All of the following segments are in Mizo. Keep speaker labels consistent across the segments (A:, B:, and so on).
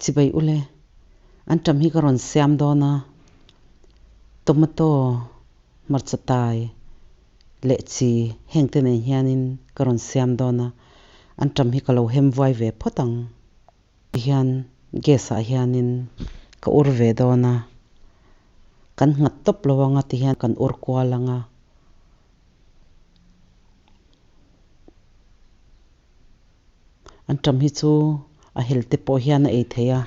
A: Chibai ule, an ṭam hi ka rawn siam dawn a, tomato, hmarcha tai leh chi heng te nen hianin ka rawn siam dawn a, an ṭam hi ka lo hem vuai ve phawt ang. Tihian gas ah hianin ka ur ve dawn a, kan nghat tawp lo anga tihian kan ur kual anga. An ṭam hi chu a hel te pawh hian a ei thei a,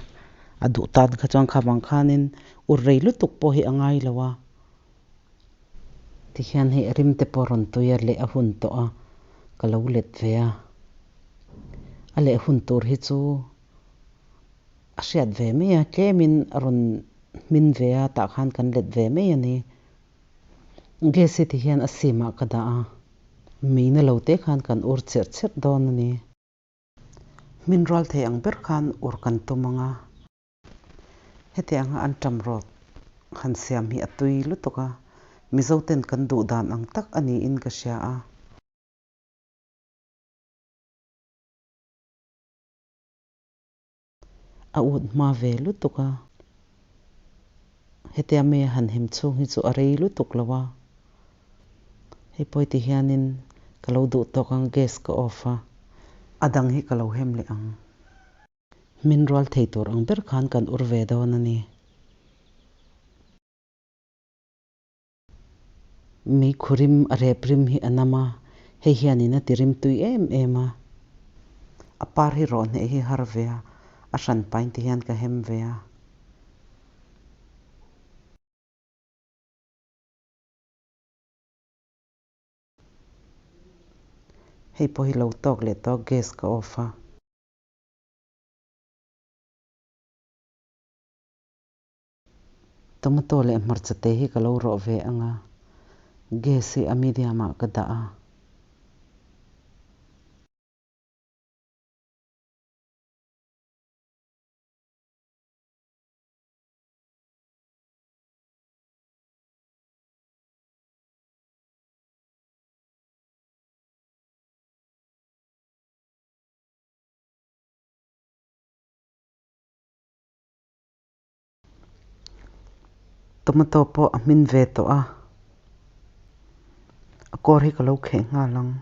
A: a duh tan kha chuan kha vang khanin ur rei lutuk pawh hi a ngai lo a. Tihian hei a rim te pawh rawn tui a leh a hun tawh a, ka lo let ve a. A leh hun tur hi chu a hriat ve mai a, tlemin a rawn hmin ve a, tah khan kan let ve mai a ni. Gas hi tihian a sim ah ka dah a, mina lo te khan kan ur cherh cherh dawn a ni. Hmin rual thei ang ber khan ur kan tum ang a. Heti anga an ṭam rawt han siam hi a tui lutuk a, Mizo ten kan duh dan ang tak a niin ka hria a. A ut hma ve lutuk a, hetia mi a han hem chhung hi chu a rei lutuk lo a. Hei pawh ti hianin ka lo duh tawk ang gas ka off a, a dang hi ka lo hem leh ang. Min rual thei tur ang ber khan kan ur ve dawn a ni. Mei khurim a rep rim hi a nam a, hei hianin a ti rim tui em em a. A par hi rawh hneh hi har ve a, a hran pain ti hian ka hem ve a. Hei pawh hi lo tawk leh tawk gas ka off a. Tomato leh hmarcha te hi ka lo rawh ve ang a, gas hi a medium ah ka dah a. Tomato pawh a hmin ve tawh a, a kawr hi ka lo kheh nghal ang.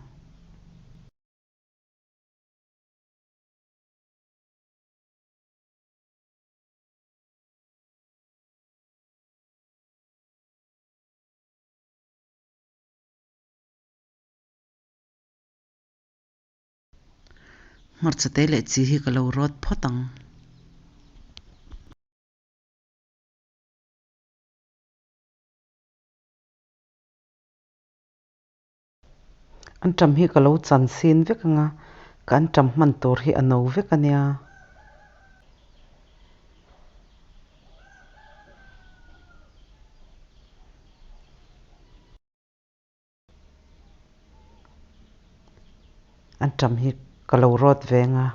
A: Hmarcha te leh chi hi ka lo rawt phawt ang. An ṭam hi ka lo chan sin vek ang a, ka an ṭam hman tur hi a no vek a nia. An ṭam hi ka lo rawt ve ang a,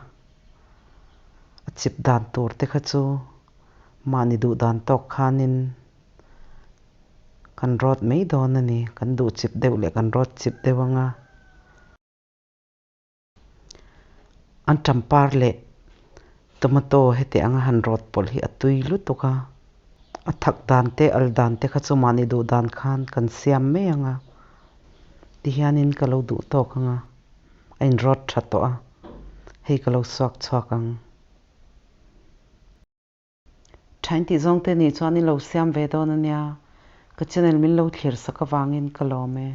A: a chip dan tur te kha chu mahni duh dan tawk khanin kan rawt mai dawn a ni. Kan duh chip deuh leh kan rawt chip deuh ang a. An ṭam par leh tomato heti anga han rawt pawlh hi a tui lutuk a, a thak dan te al dan te kha chu mahni duh dan khan kan siam mai ang a, tihianin ka lo duh tawk ang a, a inrawt tha tawh a, hei ka lo suak chhuak ang. Thain tih zawng te nih chuan i lo siam ve dawn a nia, ka channel min lo thlir sak avangin ka lawm e.